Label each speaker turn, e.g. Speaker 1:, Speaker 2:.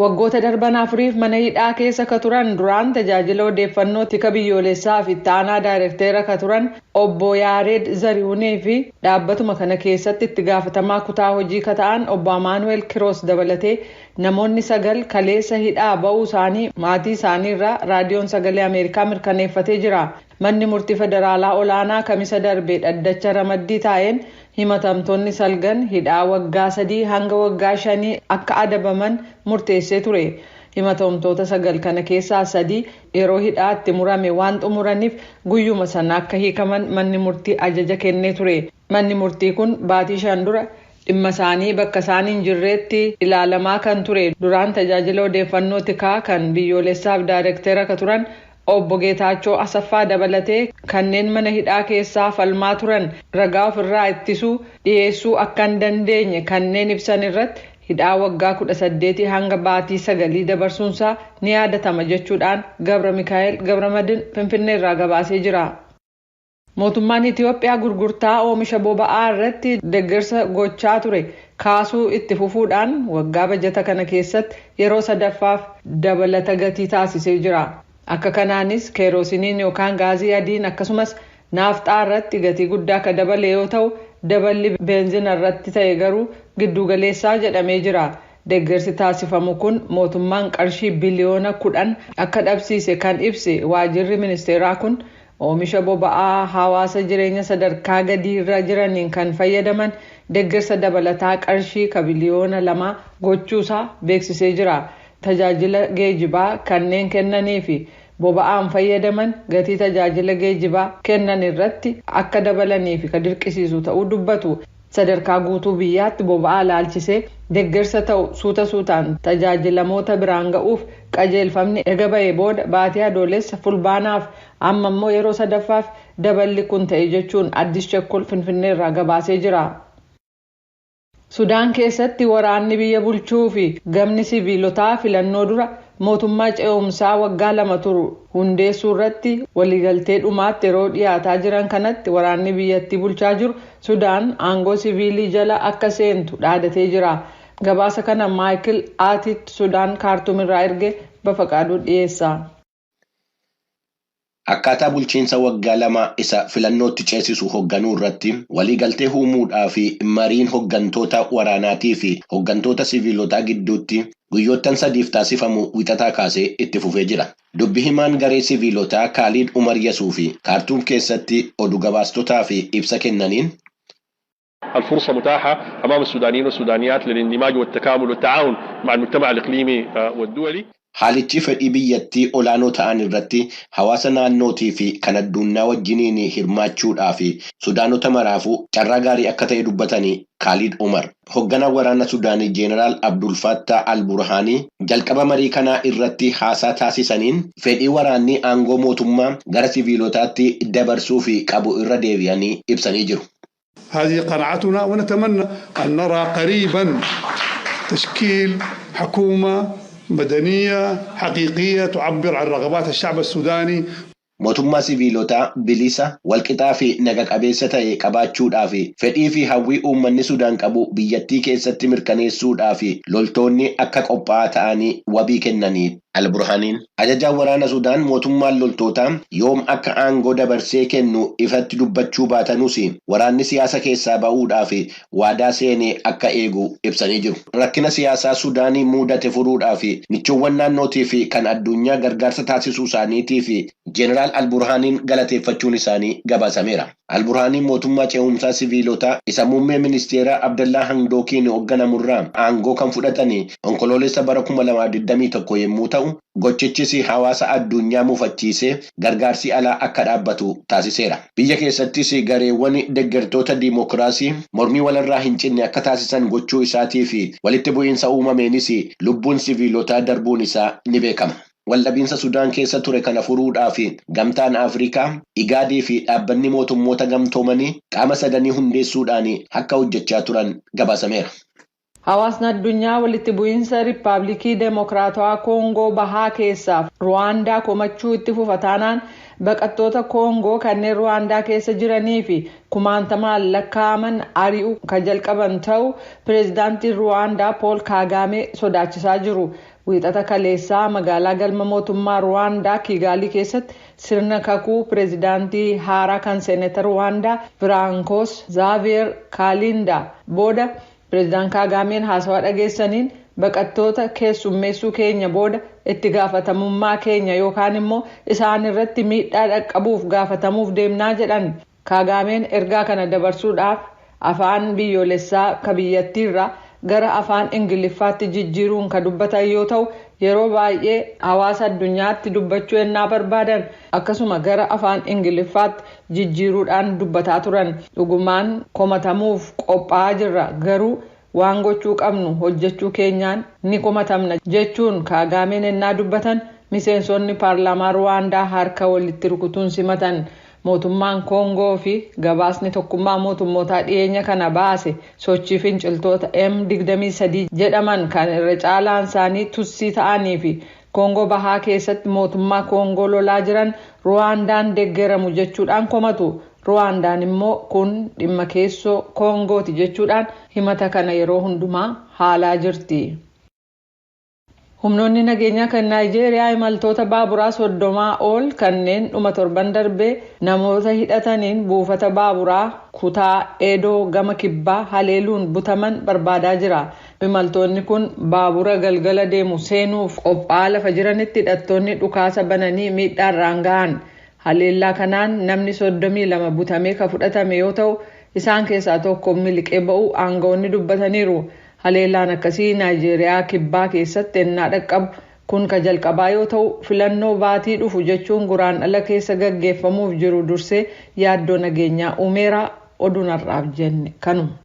Speaker 1: Waggoota darban 4f mana hidhaa keessa ka turan, duraan tajaajila odeeffannoo tika biyyoolessaa fi itti aanaa daayirekteera ka turan Obbo Yaareed Zarihuunii fi dhaabbatuma kana keessatti itti gaafatamaa kutaa hojii ka ta'an Obbo Amaanu'eel Kiroos dabalatee namoonni sagal kaleessa hidhaa ba'uu isaanii maatii isaanii irraa Raadiyoon Sagalee Ameerikaa mirkaneeffatee jira. Manni murtii federaalaa olaanaa Kamisa darbe dhaddacha ramaddii taa'een himatamtoonni salgan hidhaa waggaa 3 hanga waggaa 5 akka adabaman murteessee ture. Himatamtoota sagal kana keessaa sadii yeroo hidhaatti murame waan xumuraniif guyyuma sana akka hiikaman manni murtii ajaja kennee ture. Manni murtii kun baatii 5 dura dhimma isaanii bakka isaan hin jirreetti ilaalamaa kan ture, duraan tajaajila odeeffannoo tikaa kan biyyoolessaaf daayirektera ka turan Obbo Geetaachoo Asaffaa dabalatee kanneen mana hidhaa keessaa falmaa turan ragaa ofirraa ittisuu dhiyeessuu akka hin dandeenye kanneen ibsan irratti hidhaa waggaa 18 hanga baatii 9 dabarsuunsaa ni yaadatama jechuudhaan Gabra Mikaa'el Gabramadin Finfinnee irraa gabaasee jira. Mootummaan Itiyoophiyaa gurgurtaa oomisha boba'aa irratti deeggarsa gochaa ture kaasuu itti fufuudhaan waggaa bajata kana keessatti yeroo sadaffaaf dabalata gatii taasisee jira. Akka kanaanis keeroosiniin yookaan gaazii adiin akkasumas naafxaa irratti gatii guddaa ka dabale yoo ta'u, daballi beenzina irratti ta'e garuu giddugaleessaa jedhamee jira. Deeggarsi taasifamu kun mootummaan qarshii biliyoona 10 akka dhabsiise kan ibse waajirri ministeeraa kun, oomisha boba'aa hawaasa jireenya sadarkaa gadii irra jiraniin kan fayyadaman deeggarsa dabalataa qarshii ka biliyoona 2 gochuusaa beeksisee jira. Tajaajila geejibaa kanneen kennanii fi boba'aan fayyadaman gatii tajaajila geejibaa kennan irratti akka dabalanii fi ka dirqisiisu ta'uu dubbatu. Sadarkaa guutuu biyyaatti boba'aa laalchisee deeggarsa ta'u suuta suutaan tajaajilamoota biraan ga'uuf qajeelfamni ega ba'e booda baatii Adoolessa, Fulbaanaaf amma immoo yeroo sadaffaaf daballi kun ta'e jechuun Addis Chekkol Finfinneerraa gabaasee jira. Sudaan keessatti waraanni biyya bulchuu fi gamni siviilotaa filannoo dura mootummaa ce'umsaa waggaa 2 turu hundeessuu irratti waliigaltee dhumaatti yeroo dhiyaataa jiran kanatti, waraanni biyyattii bulchaa jiru Sudaan aangoo siviilii jala akka seentu dhaadatee jira. Gabaasa kana Maayikil Aatit Sudaan Kaartuum irraa erge, Bafaqaaduu dhiyeessa.
Speaker 2: Akkaataa bulchiinsa waggaa 2 isa filannootti ceesisu hoogganuu irratti waliigaltee uumuudhaa fi mariin hooggantoota waraanaatii fi hooggantoota siviilotaa gidduutti guyyoottan 3f taasifamu Wixataa kaasee itti fufee jira. Dubbi himaan garee siviilotaa Kaaliid Umar Yasuu fi Kaartuum keessatti oduu gabaastotaa fi ibsa kennaniin,
Speaker 3: الفرصة متاحة أمام السودانيين والسودانيات للاندماج والتكامل والتعاون مع المجتمع الإقليمي والدولي.
Speaker 2: Haalichi fedhii biyyattii olaanoo ta'an irratti hawaasa naannootii fi kan addunyaa wajjiniin hirmaachuudhaa fi Sudaanota maraafuu carraa gaarii akka ta'e dubbatanii Kaaliid Umar. Hoogganaa waraana Sudaanii Jeenaraal Abdul Fattah Al-Burhaanii jalqaba marii kanaa irratti haasaa taasisaniin fedhii waraanni aangoo mootummaa gara siviilotaatti dabarsuu fi qabu irra deebi'anii ibsanii jiru.
Speaker 4: هذه قناعتنا، ونتمنى أن نرى قريبا تشكيل حكومة مدنية حقيقية تعبر عن رغبات الشعب السوداني.
Speaker 2: Mootummaa siviilotaa bilisa, walqixaa fi naga qabeessa ta'e qabaachuudhaa fi fedhii fi hawwii uummanni Sudaan qabu biyyattii keessatti mirkaneessuudhaa fi loltoonni akka qophaa'aa ta'anii wabii kennanii. Alburhaaniin ajajaan waraana Sudaan mootummaan loltootaa yoom akka aangoo dabarsee kennu ifatti dubbachuu baatanuus, waraanni siyaasa keessaa ba'uudhaa fi waadaa seenee akka eegu ibsanii jiru. Rakkina siyaasaa Sudaanii mudate furuudhaa fi michoowwan naannootii fi kan addunyaa gargaarsa taasisuu isaaniitii fi Jeenaraal Alburhaaniin galateeffachuun isaanii gabaasameera. Alburhaaniin mootummaa ce'umsaa siviilotaa isa muummee ministeeraa Abdallaa Hamdookiin hoogganamurraa aangoo kan fudhatan Onkoloolessa bara 2021 yommuu ta'u, gochichis hawaasa addunyaa mufachiisee gargaarsi alaa akka dhaabbatu taasiseera. Biyya keessattis gareewwan deeggartoota diimokiraasii mormii walirraa hin cinne akka taasisan gochuu isaatii fi walitti bu'iinsa uumameenis lubbuun siviilotaa darbuun isaa ni beekama. Waldhabiinsa Sudaan keessa ture kana furuudhaaf Gamtaan Afrikaa, Igaadii fi dhaabbanni mootummoota gamtoomanii qaama sadanii hundeessuudhaan akka hojjechaa turan gabaasameera.
Speaker 1: Hawaasni addunyaa walitti bu'iinsa Riippaabilikii Deemokiraatawaa Koongoo Bahaa keessaaf Ruwaandaa komachuu itti fufa taanaan, baqattoota Koongoo kanneen Ruwaandaa keessa jiranii fi kumaantamaan lakkaa'aman ari'uu kan jalqaban ta'uu pireezidaantiin Ruwaandaa Pool Kaagaamee sodaachisaa jiru. Wiixata kaleessaa magaalaa galma mootummaa Ruwaandaa Kiigaalii keessatti sirna kakuu pireezidaantii haaraa kan seenetar Ruwaandaa Firaankoos Zaaviyer Kaalindaa booda pireezidaan Kaagaameen haasawaa dhageessaniin, baqattoota keessummeessuu keenya booda itti gaafatamummaa keenya yookaan immoo isaan irratti miidhaa dhaqqabuuf gaafatamuuf deemnaa jedhan. Kaagaameen ergaa kana dabarsuudhaaf afaan biyyoolessaa ka biyyattiirraa gara afaan Ingiliffaatti jijjiiruun kan dubbatan yoo ta'u, yeroo baay'ee hawaasa addunyaatti dubbachuu ennaa barbaadan akkasuma gara afaan Ingiliffaatti jijjiiruudhaan dubbataa turan. Dhugumaan komatamuuf qophaa'aa jirra, garuu waan gochuu qabnu hojjechuu keenyaan ni komatamna jechuun Kaagaameen ennaa dubbatan, miseensonni paarlaamaa Ruwaandaa harka walitti rukutuun simatan. Mootummaan Koongoo fi gabaasni Tokkummaa Mootummootaa dhiyeenya kana baase sochii finciltoota M23 jedhaman kan irra caalaan isaanii Tutsii ta'anii fi Koongoo Bahaa keessatti mootummaa Koongoo lolaa jiran Ruwaandaan deeggaramu jechuudhaan komatu. Ruwaandaan immoo kun dhimma keessoo Koongooti jechuudhaan himata kana yeroo hundumaa haalaa jirti. Humnoonni nageenyaa kan Naayijeeriyaa imaltoota baaburaa 30 ol kanneen dhuma torban darbee namoota hidhataniin buufata baaburaa kutaa Eedoo gama kibbaa haleeluun butaman barbaadaa jira. Imaltoonni kun baabura galgala deemu seenuuf qophaa'aa lafa jiranitti hidhattoonni dhukaasa bananii miidhaarraan gahan. Haleellaa kanaan namni 32 butamee kan fudhatame yoo ta'u, isaan keessaa tokko miliqee ba'uu aangawoonni dubbataniiru. Haleellaan akkasii Naayijeeriyaa kibbaa keessatti ennaa dhaqqabu kun ka jalqabaa yoo ta'u, filannoo baatii dhufu jechuun Guraandhala keessa gaggeeffamuuf jiru dursee yaaddoo nageenyaa uumeera. Oduun har'aaf jenne kanuma.